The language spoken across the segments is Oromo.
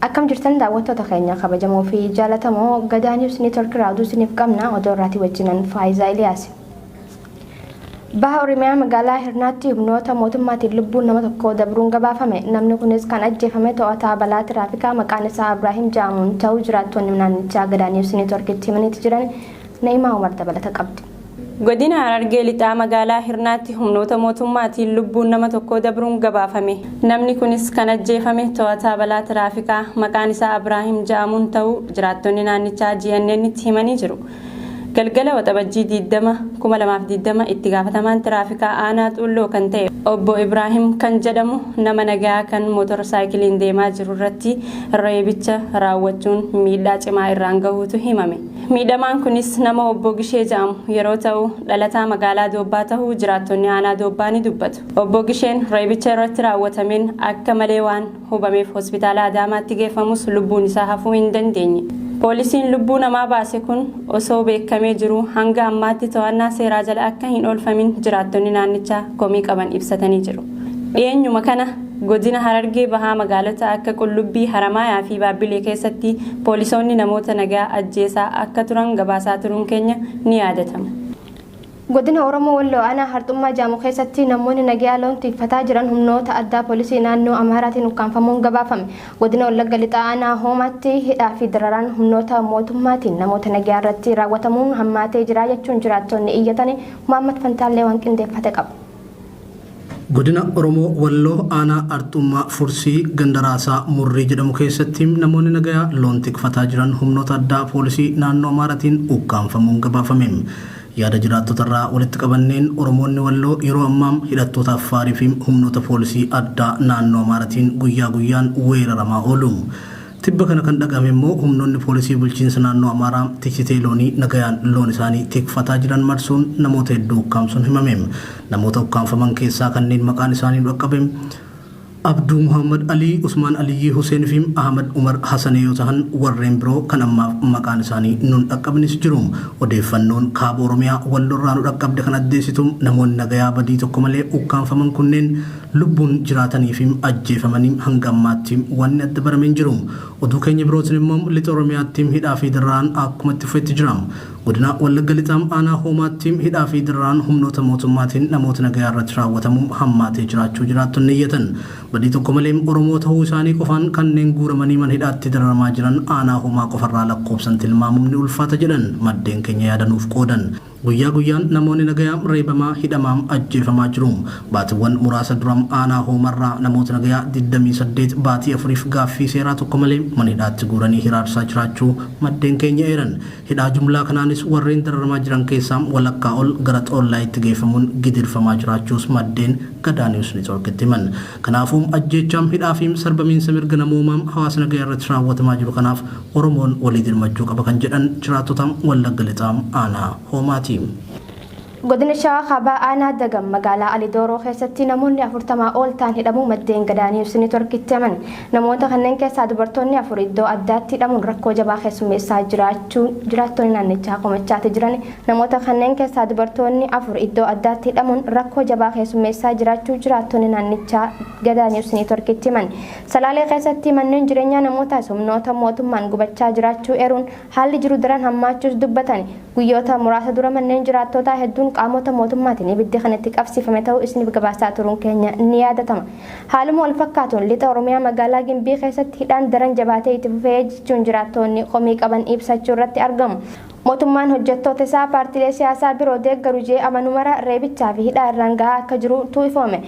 Akkam jirtan daawwattoota keenya kabajamoo fi jaalatamoo Gadaa News Network irraa oduu isiniif qabna odoo irraatii wajjinan Faayisaa Iliyaas. Baha Oromiyaa magaalaa Hirnaatti humnoota mootummaatiin lubbuun nama tokkoo dabruun gabaafame. Namni kunis kan ajjeefame to'ataa balaa tiraafikaa maqaan isaa Abraahim ja'amuun ta'uu jiraattonni naannichaa Gadaa News Networkitti himaniiti jiran. Na'imaa Umar dabalata qabdi. Godina Harargee Lixaa magaalaa Hirnaatti humnoota mootummaatiin lubbuun nama tokkoo dabruun gabaafame. Namni kunis kan ajjeefame to'ataa balaa tiraafikaa maqaan isaa Abraahim ja'amuun ta'uu jiraattonni naannichaa GNN'tti himanii jiru. Galgala Waxabajjii 20, 2020 itti gaafatamaan tiraafikaa aanaa Xuulloo kan ta'e Obbo Ibraahim kan jedhamu nama nagayaa kan mootora saayikiliin deemaa jiru irratti reebicha raawwachuun miidhaa cimaa irraan gahuutu himame. Miidhamaan kunis nama Obbo Gishee ja'amu yeroo ta'u dhalataa magaalaa Doobbaa tahuu jiraattonni aanaa Doobbaa ni dubbatu. Obbo Gisheen reebicha irratti raawwatameen akka malee waan hubameef hospitaala Adaamaatti geeffamus lubbuun isaa hafuu hin dandeenye. Poolisiin lubbuu namaa baase kun osoo beekamee jiruu hanga ammaatti to'annaa seeraa jala akka hin oolfamin jiraattonni naannichaa komii qaban ibsatanii jiru. Dhiyeenyuma kana godina Harargee Bahaa magaalota akka Qullubbii, Haramaayaa fi Baabbilee keessatti poolisoonni namoota nagaa ajjeesaa akka turan gabaasaa turuun keenya ni yaadatama. Godina Oromoo Walloo aanaa Harxummaa Jaamu keessatti namoonni nagayaa loon tikfataa jiran humnoota addaa poolisii naannoo Amaaraatiin ukkaamfamuun gabaafame. Godina Wallagga Lixaa aanaa Hoomaatti hidhaa fi dararaan humnoota mootummaatiin namoota nagayaa irratti raawwatamuun hammaatee jira jechuun jiraattonni iyyatani. Muhammad Fantaallee waan qindeeffate qaba. Godina Oromoo Walloo aanaa Arxummaa Fursii ganda Raasaa Murrii jedhamu keessatti namoonni nagayaa loon tikfataa jiran humnoota addaa poolisii naannoo Amaaraatiin ukkaamfamuun gabaafame. Yaada jiraattota irraa walitti qabanneen Oromoonni Walloo yeroo ammaa hidhattoota Affaarii fi humnoota poolisii addaa naannoo Amaaraatiin guyyaa guyyaan weeraramaa oolu. Tibba kana kan dhagahame immoo humnoonni poolisii bulchiinsa naannoo Amaaraa tiksitee loonii nagayaan loon isaanii tikfataa jiran marsuun namoota hedduu ukkaamsuun himame. Namoota ukkaamfaman keessaa kanneen maqaan isaanii nu dhaqqabe Abduu Muhammad Alii, Usmaan Aliyyii Huseen fi Ahmad Umar Hasanee yoo tahan warreen biroo kan ammaaf maqaan isaanii nun dhaqqabnis jiru. Odeeffannoon kaaba Oromiyaa Wallorraa nu dhaqqabde kan addeessitu namoonni nagayaa badii tokko malee ukkaamfaman kunneen lubbuun jiraatanii fi ajjeefamanii hanga ammaatti wanni adda barame hin jiru. Oduu keenya birootiin immoo lixa Oromiyaatti hidhaa fi dararaan akkuma itti fufetti jira. Godina Wallagga Lixaa aanaa Hoomaatti hidhaa fi dararaan humnoota mootummaatiin namoota nagayaa irratti raawwatamu hammaatee jiraachuu jiraattonni iyyatan. Badii tokko malee Oromoo tahuu isaanii qofaan kanneen guuramanii mana hidhaatti dararamaa jiran aanaa Hoomaa qofarraa lakkoofsan tilmaamuun ni ulfaata jedhan maddeen keenya yaada nuuf qoodan. Guyyaa guyyaan namoonni nagayaa reebamaa, hidhamaa, ajjeefamaa jiru. Baatiwwan muraasa dura aanaa Hoomarraa namoota nagayaa 28 baatii afuriif gaaffii seeraa tokko malee mana hidhaatti guuranii hiraarsaa jiraachuu maddeen keenya eeran. Hidhaa jumlaa kanaanis warreen dararamaa jiran keessaa walakkaa ol gara Xoollaayitti geeffamuun gidirfamaa jiraachuus maddeen Gadaa News Network'tti himan. Kanaafuu ajjeechaa, hidhaa fi sarbamiinsa mirga namoomaa hawaasa nagayaa irratti raawwatamaa jiru kanaaf Oromoon walii dirmachuu qaba kan jedhan jiraattota Wallagga Lixaa aanaa Hoomaati. Godina Shawaa Kaabaa Aanaa Dagam magaalaa Alidooroo keessatti namoonni 40 ol ta'an hidhamuu maddeen Gadaa News Network'tti himan. Namoota kanneen keessaa dubartoonni 4 iddoo addaatti hidhamuun rakkoo jabaa keessummeessaa jiraachuu jiraattonni naannichaa komachaati jiran. Namoota kanneen keessaa dubartoonni 4 iddoo addaatti hidhamuun rakkoo jabaa keessummeessaa jiraachuu jiraattonni naannichaa Gadaa News Network'tti himan. Salaalee keessatti manneen jireenyaa namootaas humnoota mootummaan gubachaa jiraachuu eeruun haalli jiru daran hammaachuus dubbatani. Guyyoota muraasa dura manneen jiraattootaa hedduun qaamota mootummaatiin ibiddi kan itti qabsiifame ta'uu isiniif gabaasaa turuun keenya ni yaadatama. Haaluma wal fakkaatuun lixa Oromiyaa magaalaa Gimbii keessatti hidhaan daran jabaatee itti fufee jechuun jiraattoonni komii qaban ibsachuu irratti argamu. Mootummaan hojjettoota isaa paartilee siyaasaa biroo deeggaru jee amanu mara reebichaa fi hidhaa irraan gahaa akka jiru tu ifoome.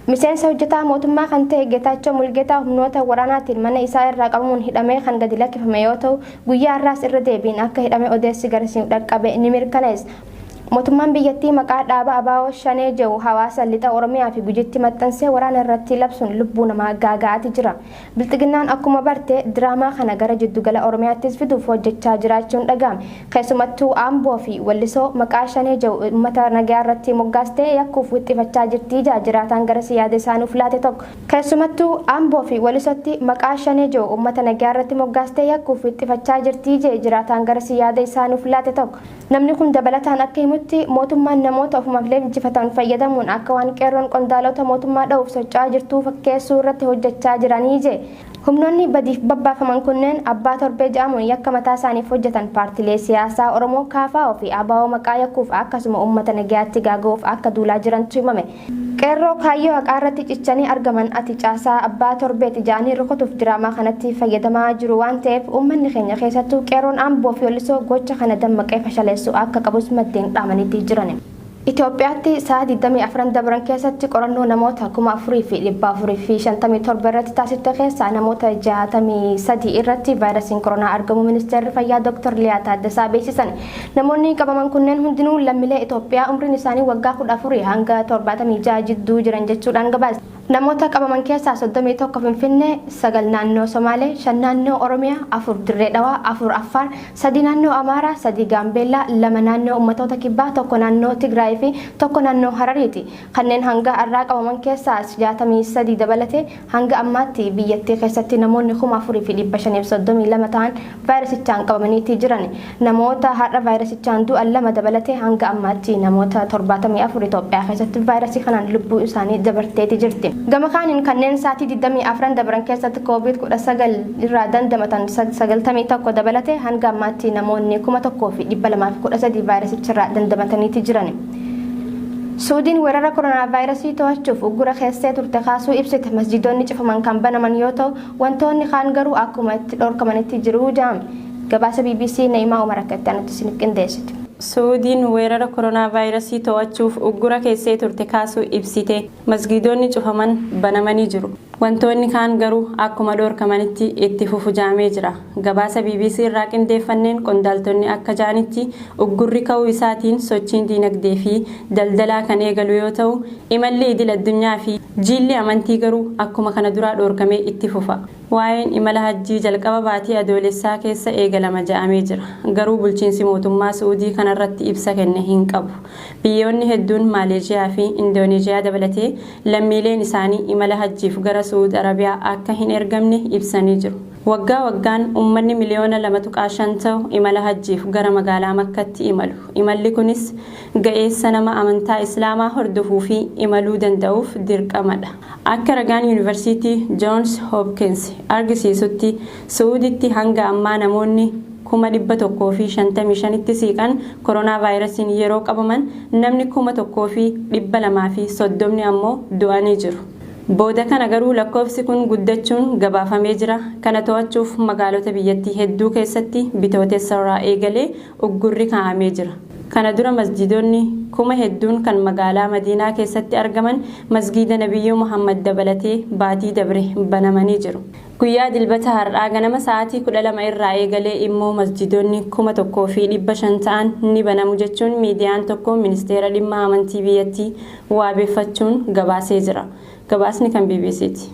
Miseensa hojjetaa mootummaa kan ta'e Geetaachoo Mulgeetaa humnoota waraanaatiin mana isaa irraa qabamuun hidhamee kan gadi lakkifame yoo ta'u, guyyaa har'aas irra deebiin akka hidhame odeessi garasii nu dhaqqabe ni mirkaneessa. Mootummaan biyyattii maqaa dhaaba ABO Shanee jedhu hawaasa lixa Oromiyaa fi Gujiitti maxxansee waraana irratti labsuun lubbuu namaa gaaga'aati jira. Bilxiginnaan akkuma barte diraamaa kana gara jiddugala Oromiyaattis fiduuf hojjechaa jiraachuun dhaga'ame. Keessumattuu Amboo fi Wallisoo maqaa Shanee jedhu uummata nagayaa irratti moggaastee yakkuuf wixxifachaa jirti jedha jiraataan garasii yaada isaa nuuf laate tokko. Keessumattuu Amboo fi Walisotti maqaa Shanee jedhu uummata nagayaa irratti moggaastee yakkuuf wixxifachaa jirti jedhe jiraataan garasii yaada isaa nuuf laate tokko. Namni kun dabalataan akka himutti mootummaan namoota ofumaaf leenjifatan fayyadamuun akka waan qeerroon qondaalota mootummaa dha'uuf socho'aa jirtuu fakkeessuu irratti hojjechaa jiranii je. Humnoonni badiif babbaafaman kunneen abbaa torbee jedhamuun yakka mataa isaaniif hojjetan paartilee siyaasaa Oromoo KFO fi ABO maqaa yakkuuf akkasuma uummata nagayaatti gaaga'uuf akka duulaa jirantu himame. Qeerroo kaayyoo haqaa irratti cichanii argaman ati caasaa abbaa torbeeti ja'anii rukutuuf diraamaa kanatti fayyadamaa jiru waan ta'eef uummanni keenya keessattuu qeerroon Amboo fi Wallisoo gocha kana dammaqee fashaleessuu akka qabus maddeen dhaamaniitii jiran. Itoophiyaatti sa'a 24 dabran keessatti qorannoo namoota 4,457 irratti taasifte keessaa namoota 63 irratti vaayirasiin koronaa argamuu ministeerri fayyaa Dr. Liyaa Taaddasaa beeksisan. Namoonni qabaman kunneen hundinuu lammiilee Itoophiyaa umriin isaanii waggaa 14 hanga 76 jidduu jiran jechuudhaan gabaase. Namoota qabaman keessaa 31 Finfinnee, 9 naannoo Somaalee, 5 naannoo Oromiyaa, 4 Dirree Dhawaa, 4 Affaar, 3 naannoo Amaaraa, 3 Gaambeellaa, 2 naannoo Uummattoota Kibbaa, 1 naannoo Tigraay fi 1 naannoo Harariiti. Kanneen hanga har'aa qabaman keessaa 63 dabalatee hanga ammaatti biyyattii keessatti namoonni 4,532 ta'an vaayirasichaan qabamaniitii jiran. Namoota har'a vaayirasichaan du'an 2 dabalatee hanga ammaatti namoota 74 Itoophiyaa keessatti vaayirasii kanaan lubbuu isaanii dabarteeti jirti. Gama kaaniin kanneen sa'aatii 24 dabran keessatti COVID-19 irraa dandamatan 91 dabalatee hanga ammaatti namoonni 1,213 vaayirasicharraa dandamataniiti jiran. Suudiin weerara koronaavaayirasii to'achuuf uggura keessee turte kaasuu ibsite. Masjiidonni cufaman kan banaman yoo ta'u, wantoonni kaan garuu akkuma itti dhorkamanitti jiru jedhame. Gabaasa BBC Na'imaa Umar akka itti aanutti isiniif qindeessiti. Suudiin weerara koronaavaayirasii to'achuuf uggura keessee turte kaasuu ibsite. Masgiidonni cufaman banamanii jiru. Wantoonni kaan garuu akkuma dhorkamanitti itti fufu jaamee jira. Gabaasa BBC irraa qindeeffanneen qondaaltonni akka ja'anitti uggurri ka'uu isaatiin sochiin diinagdee fi daldalaa kan eegalu yoo ta'u, imalli idil addunyaa fi jiilli amantii garuu akkuma kana duraa dhoorkamee itti fufa. Waa'een imala hajjii jalqaba baatii Adoolessaa keessa eegalama ja'amee jira. Garuu bulchiinsi mootummaa Su'uudii kanarratti ibsa kenne hin qabu. Biyyoonni hedduun Maaleeshiyaa fi Indooneeshiyaa dabalatee lammiileen isaanii imala hajjiif gara Su'uud Arabiyaa akka hin ergamne ibsanii jiru. Waggaa waggaan ummanni miliyoona 2.5 ta'u imala hajjiif gara magaalaa Makkatti imalu. Imalli kunis ga'eessa nama amantaa Islaamaa hordofuu fi imaluu danda'uuf dirqamadha. Akka ragaan Yuunivarsiitii Joons Hopkins argisiisutti Su'uuditti hanga ammaa namoonni 155,000tti siiqan koronaavaayirasiin yeroo qabaman namni 1,230 ammoo du'anii jiru. Booda kana garuu lakkoofsi kun guddachuun gabaafamee jira. Kana to'achuuf magaalota biyyattii hedduu keessatti bitootessa irraa eegalee uggurri kaa'amee jira. Kana dura masjiidonni kuma hedduun kan magaalaa Madiinaa keessatti argaman masgiida Nabiyyuu Muhammad dabalatee baatii dabre banamanii jiru. Guyyaa Dilbata har'aa ganama sa'aatii 12 irraa eegalee immoo masjiidonni 1,500 ta'an ni banamu jechuun miidiyaan tokko ministeera dhimma amantii biyyattii waabeffachuun gabaasee jira. Gabaasni kan BBCti.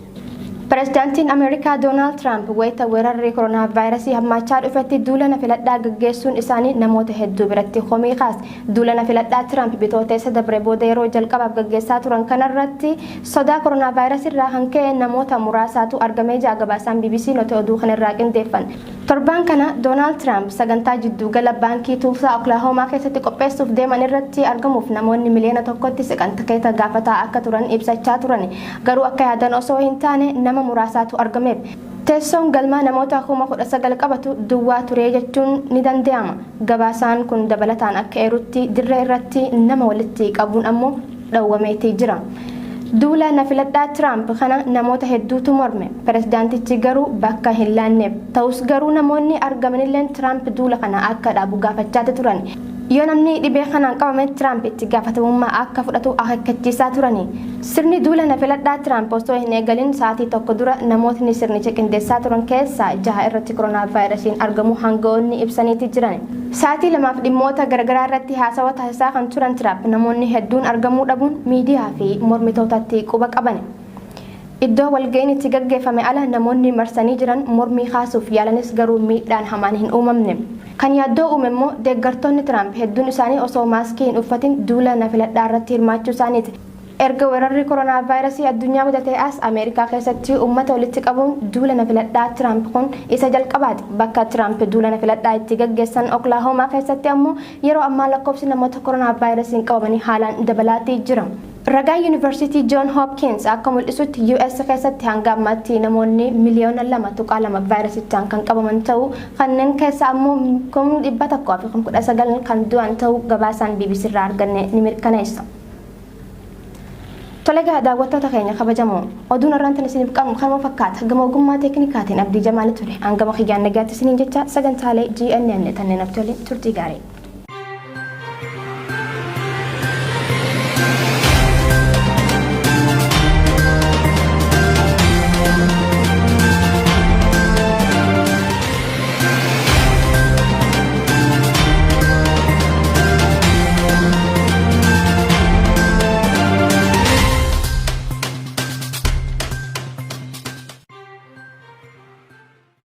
Pireezidaantiin Ameerikaa Doonaald Tiraamp wayita weerarri koronaavaayirasii hammaachaa dhufetti duula na filadhaa gaggeessuun isaanii namoota hedduu biratti komii kaase. Duula na filadhaa Tiraamp bitootessa dabre booda yeroo jalqabaaf gaggeessaa turan kanarratti sodaa koronaavaayirasii irraa kan ka'e namoota muraasaatu argamee jira gabaasaan BBC nuti oduu kanarraa qindeeffanne. Torbaan kana Doonaald Tiraamp sagantaa jiddugala baankii Tuulsaa Oklahoomaa keessatti qopheessuuf deeman irratti argamuuf namoonni 1 miliyoonatti siqan tikeeta gaafataa akka turan ibsachaa turan. Garuu akka yaadan osoo hin taane nama muraasaatu argameef. Teessoon galmaa namoota 19,000 qabatu duwwaa ture jechuun ni danda'ama. Gabaasaan kun dabalataan akka eerutti dirree irratti nama walitti qabuun ammoo dhowwameetii jira. Duula na filadhaa Tiraamp kana namoota hedduutu morme. Pireezidaantichi garuu bakka hin laanneef. Ta'us garuu namoonni argamanillee Tiraamp duula kana akka dhaabu gaafachaa turan. Yoo namni dhibee kanaan qabame Tiraamp itti gaafatamummaa akka fudhatu akeekkachiisaa turani. Sirni duula na filadhaa Tiraamp osoo hin eegalin sa'aatii tokko dura namootni sirnicha qindeessaa turan keessaa jaha irratti koronaa vaayirasiin argamu hanga'oonni ibsaniiti jiran. Sa'aatii lamaaf dhimmoota garaagaraa irratti haasawa taasisaa kan turan Tiraamp namoonni hedduun argamuu dhabuun miidiyaa fi mormitootatti quba qaban. Iddoo walga'iin itti gaggeeffame ala namoonni marsanii jiran mormii kaasuuf yaalanis garuu miidhaan hamaan hin uumamne. Kan yaaddoo uume immoo deeggartoonni Tiraamp hedduun isaanii osoo maaskii hin uffatin duula na filadhaa irratti hirmaachuu isaaniiti. Erga weerarri koronaavaayirasii addunyaa mudatee as Ameerikaa keessatti uummata walitti qabuun duula na filadhaa Tiraamp kun isa jalqabaati. Bakka Tiraamp duula na filadhaa itti gaggeessan Oklahoomaa keessatti ammoo yeroo ammaa lakkoofsi namoota koronaavaayirasiin qabamanii haalaan dabalaatii jira. Ragaan Yuunivarsiitii Joon Hopkins akka mul'isutti US keessatti hanga ammaatti namoonni miliyoona 2.2 vaayirasichaan kan qabaman ta'uu, kanneen keessa ammoo 119,000 kan du'an ta'uu gabaasaan BBC irraa arganne ni mirkaneessa. Tole egaa daawwattoota keenya kabajamoo, oduun har'aan tan isiniif qabnu kanuma fakkaata. Gama ogummaa teeknikaatiin Abdii Jamaali ture. Hangama kiyyaan nagaatti isiniin jecha, sagantaalee GNN tanneen hafte waliin turtii gaarii.